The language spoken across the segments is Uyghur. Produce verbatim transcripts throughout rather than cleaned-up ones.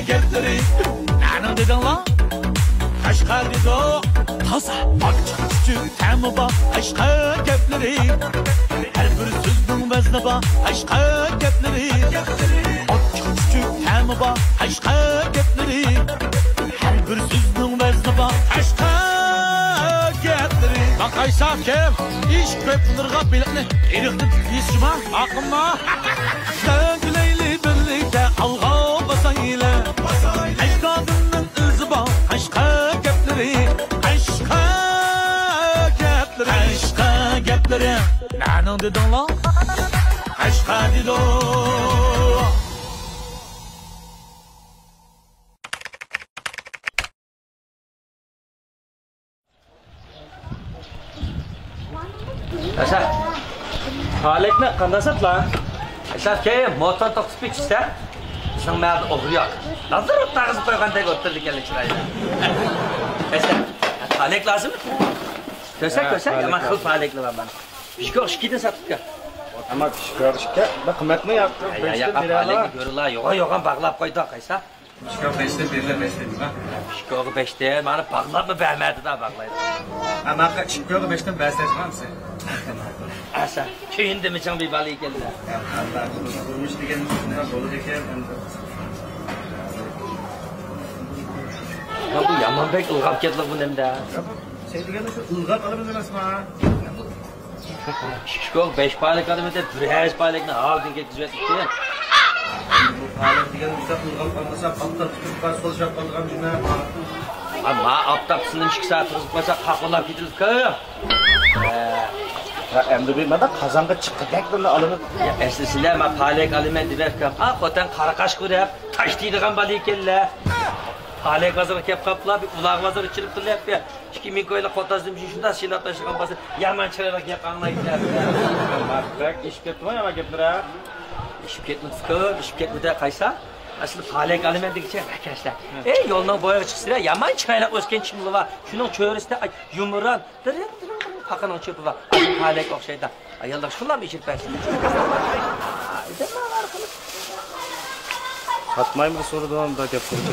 گەپلىرى نەنىڭ دېدىڭلار؟ قەشقەر دېدۇق. تازا ئاچچىق چۈچۈك تەمى بار قەشقەر گەپلىرى. ھەر بىر سۆزنىڭ ۋەزنى بار قەشقەر گەپلىرى. ئاچچىق چۈچۈك تەمى بار قەشقەر گەپلىرى. ھەر بىر سۆزنىڭ ۋەزنى بار قەشقەر گەپلىرى. باقايسا كىم؟ ئىش كۆپ بولۇرغا بېلىقنى ئېرىقتىن تۇتۇپ يېسىشما؟ ئاقىمما؟ دەڭگىلەيلى بىرلىكتە ئالغا باسايلى. ئەجدادىمنىڭ ئىزى بار قەشقەر گەپلىرى. قەشقەر گەپلىرى. قەشقەر گەپلىرى. نەنىڭ دېدىڭلار؟ قەشقەر دېدۇق. ئەسەر، پالەكنى قانداق ساتلا؟ ئەسەر، كەي، موتورنى توختىتىپ كېتىشسە، بىزنىڭ مەھەللىدە ئوغرى يوق. ھازىر تاغىزىپ قويغاندەك ئولتۇرىدىكەنلىك چىرايلىق. ئەسەر، پالەك لازىممۇ؟ كۆرسەك، ھە، كۆرسەك، پالەك يامان خىل لازىم. پالەكلەر بار مانا. ئىككى ئوخشاش ئىككىدىن ساتتىكەن. ئەمما ئىككى ئىككى، بىر قىممەتمۇ ياق؟ يا، يا، بەشتىن يا، بېرەلا. پالەكنى كۆرۈلا، يوغان، يوغان باغلاپ قويدۇق، قايسا؟ ئىككىگە بەشتىن بېرىلە، بەشتىن، ھە؟ ئىككىگە بەشتىن، مانا باغلاپمۇ بەرمەيدۇ-دە، باغلايدۇ. ھە، ماقا ئىككىگە بەشتىن بەرسەڭ ھەمسە. ئاسا، كۆيۈندىمۇ چىڭ بىر بالا ئىكەنلەر. ھە، ئاللا، تۇرمۇش دېگەن شۇنداق بولىدىكەن، ئەمدى. يا، بۇ يامان بەك ئىلغاپ كەتتى بۇ نېمىدە؟ سەن دېگەندە شۇ ئىلغاپ ئالىمىز ئەمەسما؟ ئىككى كوك بەش پالەك ئالىمەن دەپ، بىر ھەج پالەكنى ھالىدىن كەتكۈزۈۋەتتى. بۇ پالەك دېگەن مۇشۇنداق ئىلغاپ قالمىسا، ئاپتاپ تۇتۇپ قالسا سولىشاپ قالىدىغان جۈمە. ھا، ما ئاپتاپ سىنىم ئىككى سائەت تۇرۇپ قالسا، قاقىلاپ كېتىدىكەن. ھە، ئەمدى بىر مانا قازانغا چىققۇدەك بىرنى ئالىمەن. يا، ئەسلىسىلە، ما پالەك ئالىمەن دېمەپتىكەن. ئا، خوتەن قارا قاشقۇ دەپ تاش دەيدىغان بالا ئىكەنلەر. پالەك بازىرىغا كەپ قاپلا، بىر ئۇلاغ بازىرى ئىچىلىپ تۇرۇپ، ئىككى مىڭ كويلۇق قوتازدىن شۇنداق سىلاپ تاشلىغان بولسا، يامان چىرايلىق گەپ ئاڭلايتتى. بەك ئېشىپ كەتتىمۇ يامان گەپلىرى؟ ئېشىپ كەتمىدىكۇ، ئېشىپ كەتمىدى قايسا؟ ئەسلى پالەك ئالىمەن دېگۈچە ئەكەشلەر. ئەي، يولنىڭ بويىغا چىقسىلا، يامان چىرايلىق ئۆسكەن چىملىۋا. شۇنىڭ چۆرىسىدە، ئاي، يۇمران، دىرىڭ، دىرىڭ، دىرىڭ، پاقىنىڭ چۆپى بار. ئاشۇ پالەك ئوخشايدۇ. ئاياللار شۇلارمۇ ئېچىلىپ بەرسۇن. ساتمايمىز سورىدىم، بىر گەپ قىلىپ.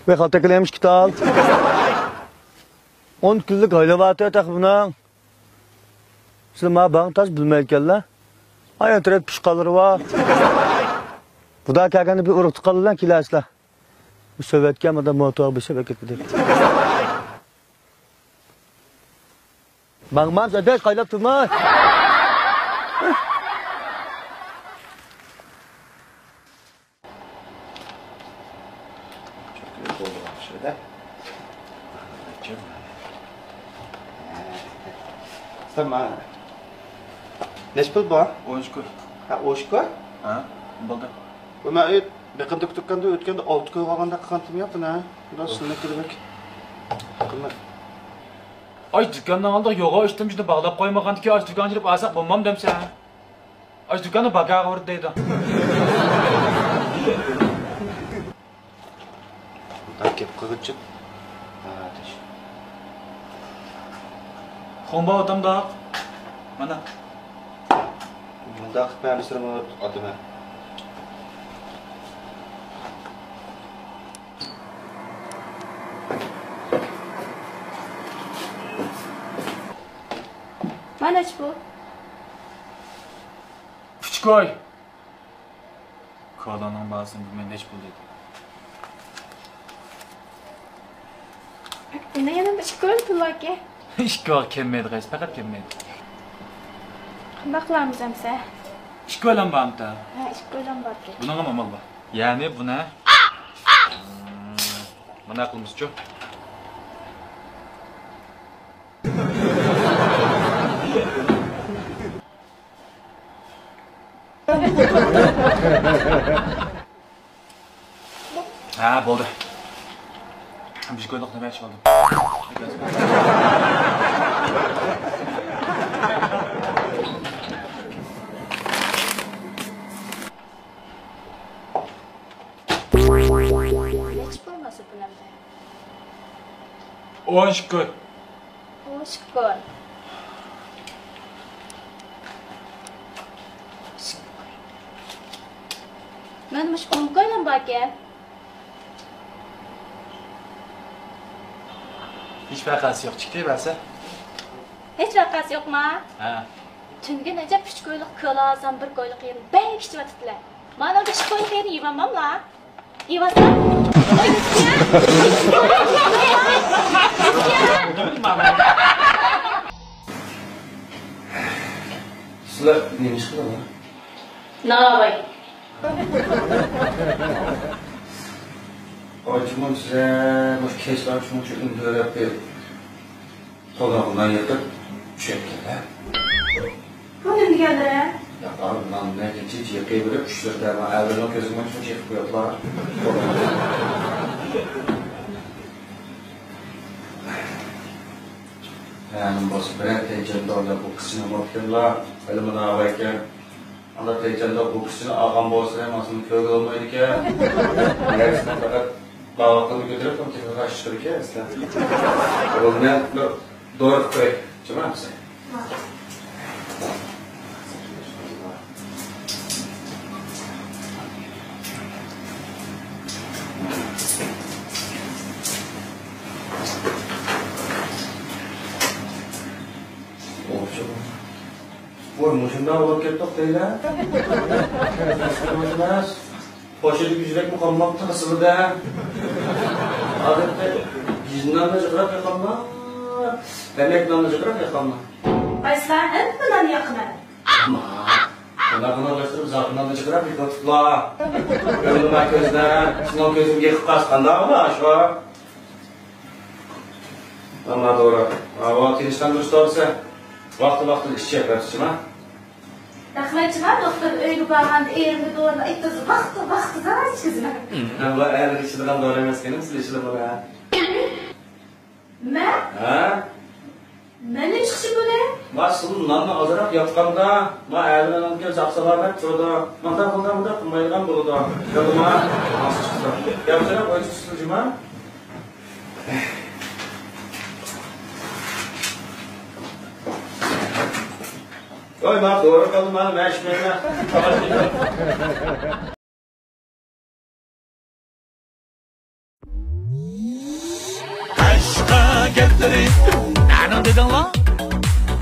ۋەي، خالتا كېلەمش كىتاب. ئون كۈنلۈك ھايلىۋاتىدۇ تېخى بۇنىڭ. سىلەر ما باغنى تاز بىلمەيدىكەنلەر. ئايان تەرەپ پىشقانلىرى بار. خۇدا كەلگەندە بىر ئۇرۇق تۇغقانلار بىلەن كېلەرسىلەر. بۇ سۆۋەتكە مادا موتور بېسىپ ئەكەتتى. ماڭمامسىز ئاداش، قايلاپ تۇرماي. تامام. نەچچە پۇل بۇ؟ ئون ئۈچ كوي. ھە، ئون ئۈچ كوي؟ ھە، بولدى. بۇ مەن ئۆت بېقىمدىكى دۇكاندا ئۆتكەندە ئالتە كوي ئالغاندەك قىلغانتىم يا بۇنى. بۇنىڭ سىلىنىڭكى بەك قىممەت. ئاي، دۇكاننىڭ ئالدىغا يوغان ئۈستۈمچىنى باغلاپ قويمىغاندىكىن ئاش دۇكان ئېچىپ ئالساق بولمامدۇ ئەمسە؟ ئاش دۇكاننى باكاغا ئۇرۇپ دەيدۇ. مۇنداق گەپ قىلغۇچە. ھە، ئاتاش. خۇڭباۋ تامداق. مانا. مۇنداق قىلىپ ھەممىسىنى ئاتىمەن. مانا شۇ. ئۈچ كوي. كالانىڭ باھاسىنى بىلمەي نەچچە پۇل دېدى. مېنىڭ يېنىمدا ئىككى كوي پۇل باركەن. ئىككى كوي كەلمەيدۇ، قايسى پەقەت كەلمەيدۇ. قانداق قىلارمىز ئەمسە؟ ئىككى كويلام بارمىتا؟ ھە، ئىككى كويلام باركەن. بۇنىڭغا ئامال بار. يەنى بۇنى. مانا قىلمىزچۇ. ھە، بولدى. بىر كويلۇق نېمە ئىچىۋالدىم. ئون ئىككى كوي. ئون ئىككى كوي. مەن مۇشۇ ئون كويلام باركەن. ھېچ ۋەقەسى يوق، چىقتى بەرسە. ھېچ ۋەقەسى يوقما؟ ھە. تۈنۈگۈن ئەجەب ئۈچ كويلۇق كولا ئالسام، بىر كويلۇق يېرىنى بەك ئىچىۋاتىدىلەر. مانا ئىككى كويلۇق يېرىنى يېۋالماملا. يېۋالسام. سىلەر نېمە ئىش قىلىڭلار؟ ناۋاي. ئايجۇمۇن سىزە مۇشۇ كەچلەر شۇنچە ئۈندۈرەپ بېرىپ، قولىغا نان يېقىپ چۈشەتكەن-ھە؟ بۇ نېمە دېگەنلىرى؟ ياق، ئاۋۇ ناننى كېچىچە يېقىۋېرىپ، چۈشلىرىدە مانا ئەرلەرنىڭ كۆزىگە مانا شۇنچە يېقىپ قويۇپلا. ھە، نېمە بولسا بىرەر تەيچەندە بۇ قىزچىنى ئۇنتۇپتىملا، ھېلىمۇ ناۋايكەن. ئانداق تەيچەندە بۇ قىزچىنى ئالغان بولسا، مانا سېنىڭ كۆرگىلى بولمايدىكەن. نەرسىنى پەقەت باغاقلىرىنى كۆتۈرۈپ، تېخىغا ئىش چىقىدىكەن ئەسلى. بولدى، مەن بىر دورا قىلىپ قوياي. جۇما ئەمىسە. ۋوي، مۇشۇنداق بولۇپ كەتتۇق دەيلى. ئەمەس. پوشىدىكى يۈرەكمۇ قالماپتۇ ئەسلىدە. ئادەتتە يۈز ناننى جىقراق ياقاملا، ئەمەك ناننى جىقراق ياقاملا. قايسىلار ھەممە ناننى ياقىمەن. ئەمما بۇنداق قىلىۋېلىشتۇرۇپ زاكىنالدىن چىقىرىپ يىقىلىپلا. ئۆمرۈمە كۆزدە، سېنىڭ كۆزۈڭگە يېقىپ قالسا قانداق بولا شۇ؟ ئەمما دورا. ئاۋۇ تىنچلاندۇرۇش دورىسى. ۋاقتى-ۋاقتىدا ئىچىشى بەرسىچىما؟ رەھمەتچىما، دوختۇر ئۆيگە بارغاندا ئېرىمگە دورىنى ئېيتىپ، ۋاقتى، ۋاقتىدا ئىچكۈزىمەن. ھە، بۇ ئەرلەر ئىچىدىغان دورا ئەمەسكەن، سىلەر ئىچىدىغان بۇ. مەن؟ ھە؟ مەن نېمە چىقىشىم بۇنى؟ ما، سىلى ناننى ئازراق ياققاندا، ما، ئەرلەرنىڭ كۆزى ئاقسالاپ تۇرىدۇ. مانداق، مانداق، مانداق قىلمايدىغان بولىدۇ. كۆردۈڭما؟ ياخشى چىقسا. ياخشىراق ئويلىشىپ چىقسىلا جۇما. ۋاي، ما، دورا قالدى، ما، مەن ئىچمەيمەن. قەشقەر گەپلىرى، نەنىڭ دېدىڭلار؟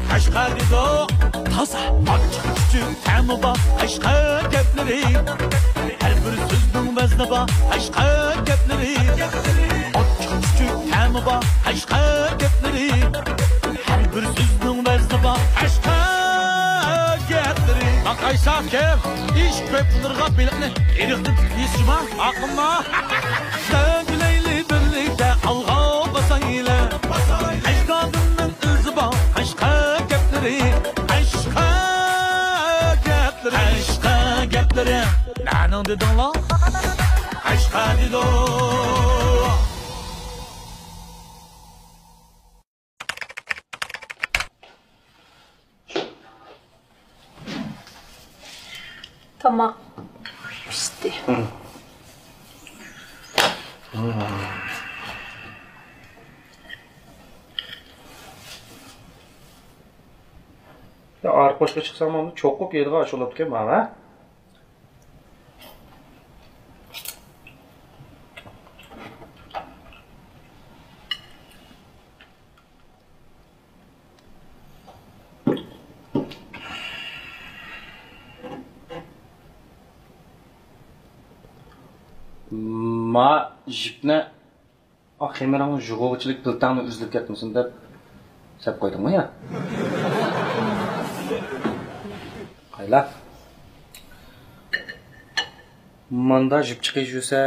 قەشقەر دېدۇق. تازا. ئاچچىق چۈچۈك تەمى بار قەشقەر گەپلىرى. ھەر بىر سۆزنىڭ ۋەزنى بار قەشقەر گەپلىرى. ئاچچىق چۈچۈك تەمى بار قەشقەر گەپلىرى. ھەر بىر سۆزنىڭ ۋەزنى بار قەشقەر گەپلىرى. باقايسا كىم ئىش كۆپ نۇرغا بېلىقنى ئېرىقتىن تۇتۇۋېلىشىما؟ ئاقىمما. سەگلەيلى بىرلىكتە ئالغا باسايلى. ئەجدادىمنىڭ ئىزى بار قەشقەر گەپلىرى. قەشقەر گەپلىرى. قەشقەر گەپلىرى. نەنىڭ دېدىڭلار؟ قەشقەر دېدۇق. تاماق پىشتى. يا، ئارا قوشۇققا چىقسام، چوقۇپ يەيدىغان ئاشۇ بوپتىكەن مانا. ما، يىپنى، ئا، خېمىرىڭنى يۇغۇغۇچىلىك پىلتەڭنى ئۈزۈلۈپ كەتمىسۇن دەپ سەپ قويدۇڭمۇ يا؟ قايلا؟ ماندا يىپ چىقىش يۈرسە،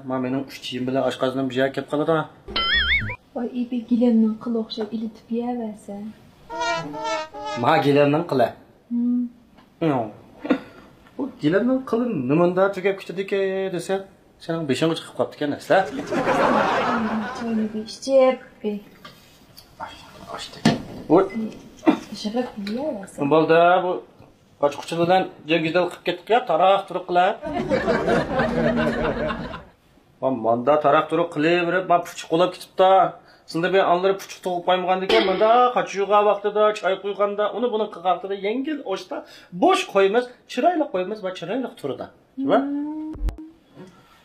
ما، مېنىڭ ئۈچ يېيىم بىلەن ئاشقازىنىم بىر يەرگە كېلىپ قالىدۇ. ۋاي، ئېبى، گىلەمنىڭ قىلى ئوخشاپ ئېلىتىپ يەۋەرسە. ما، گىلەمنىڭ قىلى. ھىم. بۇ گىلەمنىڭ قىلى نېمانداق تۈگەپ كېتىدىكى دېسە، سېنىڭ بېشىڭغا چىقىپ قاپتىكەن ئەسلى. چاينى بىر ئىچىپ، بىر ئاشتەك. ۋوي. يىغىپ يېيەۋەرسە. بولدى، بۇ ئاچقۇچى بىلەن جەڭگىدەل قىلىپ كەتتۇق يا، تاراق تۇرۇق قىلىپ. ما، ماندا تاراق تۇرۇق قىلىۋېرىپ، ما، پۇچۇق بولاپ كېتىپتۇ. سىلىدە بىر ئانىلىرى پۇچۇق تۇغۇپ قويمىغاندىكىن، مۇنداق قاچا يۇغان ۋاقتىدا، چاي قۇيغاندا، ئۇنى بۇنى قىلغان ۋاقتىدا يەڭگىل ئوشتا بوش قويىمىز، چىرايلىق قويىمىز ۋە چىرايلىق تۇرىدۇ. شۇ.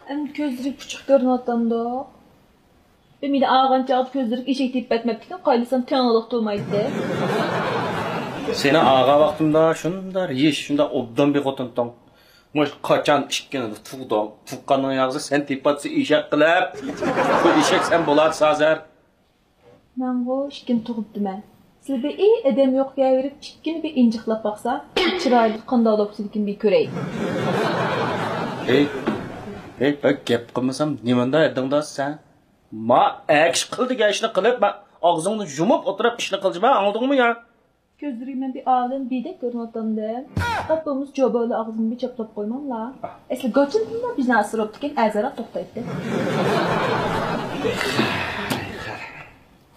ئەمدى كۆزلىرى پۇچۇق كۆرۈنۈۋاتامدۇ؟ بىر مېنى ئاغان چاغدا كۆزلىرىگە ئېشەك تېپىپ ئەتمەپتىكەن، قايلىسام تېڭىلىق تۇرمايتتى. سېنى ئاغا ۋاقتىمدا شۇنداق يېش، شۇنداق ئوبدان بىر خوتۇنتۇڭ. مۇش قاچان ئىككىنى تۇغدۇڭ؟ تۇغقاننىڭ ياغزى سەن تېپىۋاتسا ئېشەك قىلىپ. بۇ ئېشەك سەن بولاتسا ھازىر. مەنغۇ ئىككىنى تۇغۇپتىمەن. سىلى بىر ئادەم يوق كەۋېرىپ ئىككىنى بىر ئىنجىقلاپ باقسا، چىرايلىق قانداق بوپسىدىكىن بىر كۆرەي. ھېي، ھېي، بەك گەپ قىلمىسام نېمانداق ئەدىڭدا سەن؟ ما ئەكىش قىل دېگەن ئىشنى قىلىپ، ما ئاغزىڭنى يۇمۇپ ئولتۇرۇپ ئىشنى قىلجىما، ئاڭلىدىڭمۇ يا؟ كۆزلىرىگە مەن بىر ئالەم بىدەك كۆرۈنۈۋاتامدىم. ئەپ بولمىسا جوبالا ئاغزىمنى بىر چاپلاپ قويماملا. ئەسلى گاچىمدىنلا بىزنى ئاسراپتىكەن، ئەزەرا توختايتتى.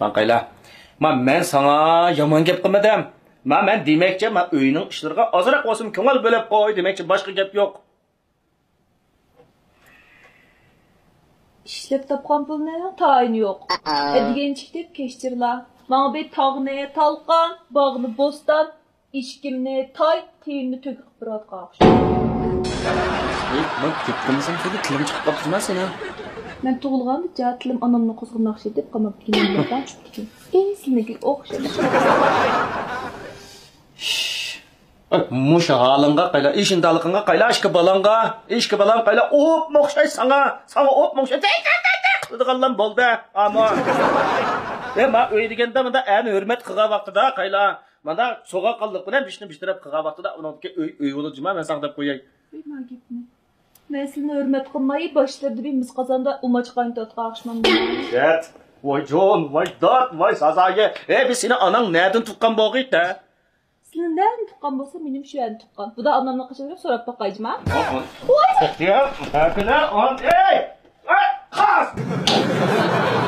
ماڭ قايلا. ما مەن ساڭا يامان گەپ قىلمىدىم. ما مەن دېمەكچى، ما ئۆينىڭ ئىشلىرىغا ئازراق بولسىمۇ كۆڭۈل بۆلۈپ قوي دېمەكچى، باشقا گەپ يوق. ئىشلەپ تاپقان پۇلنىڭ تايىنى يوق. ئەدىگەنچىك دەپ كەچتۈرلا. ماڭا بىر تاغنى تالقان، باغنى بوستان، ئىشىكىمنى تاي، تېيىمنى تۆگە قىلىپ بېرىۋاتقان ئوخشايدۇ. ھېي، مەن گەپ قىلمىسام خېلى تىلىڭ چىقىپ قاپتۇ سېنىڭ. مەن تۇغۇلغاندىچە تىلىم ئانامنىڭ قوزغىنى ئوخشايدۇ دەپ قالماپتىكەن، مەن چۈشۈپتىكەن. ئېسىلنىڭكىگە ئوخشاش. مۇشۇ ھالىڭغا قايلا، ئىشىندالىقىڭغا قايلا، ئىككى بالاڭغا، ئىككى بالاڭ قايلا، ئوپمۇ ئوخشاش ساڭا، ساڭا ئوپمۇ ئوخشاش، دەي، دەي، دەي، دەي قىلىدىغانلام بولدى، ئاما. ئە، ما ئۆي دېگەندە مۇندا ئەنە ھۆرمەت قىلغان ۋاقتىدا قايلا، مانا سوغۇققانلىق بىلەن بىشنى بىر تەرەپ قىلغان ۋاقتىدا ئۇنىڭدىكى ئۆي، ئۆي بولىدۇ جۇما، مەن ساڭا دەپ قوياي. قويما گەپنى. مەن سىلىنى ھۆرمەت قىلماي، باشلىرىدا بىر مىس قازاندا ئۇماچ قاينىتىۋاتقان ئوخشىمامدۇ؟ شەت. ۋاي جون، ۋاي داد، ۋاي سازايى. ئەي، بىز سېنى ئاناڭ نەدىن تۇغقان بولغىيتتە؟ سىلى نەدىن تۇغقان بولسا، مېنىم شۇ يەردىن تۇغقان. بۇدا ئانامنىڭ قېشىغا بېرىپ سوراپ باقايجىما. ۋاي! يا، ئەپىلە، ئان، ئەي! ئەي، قاس!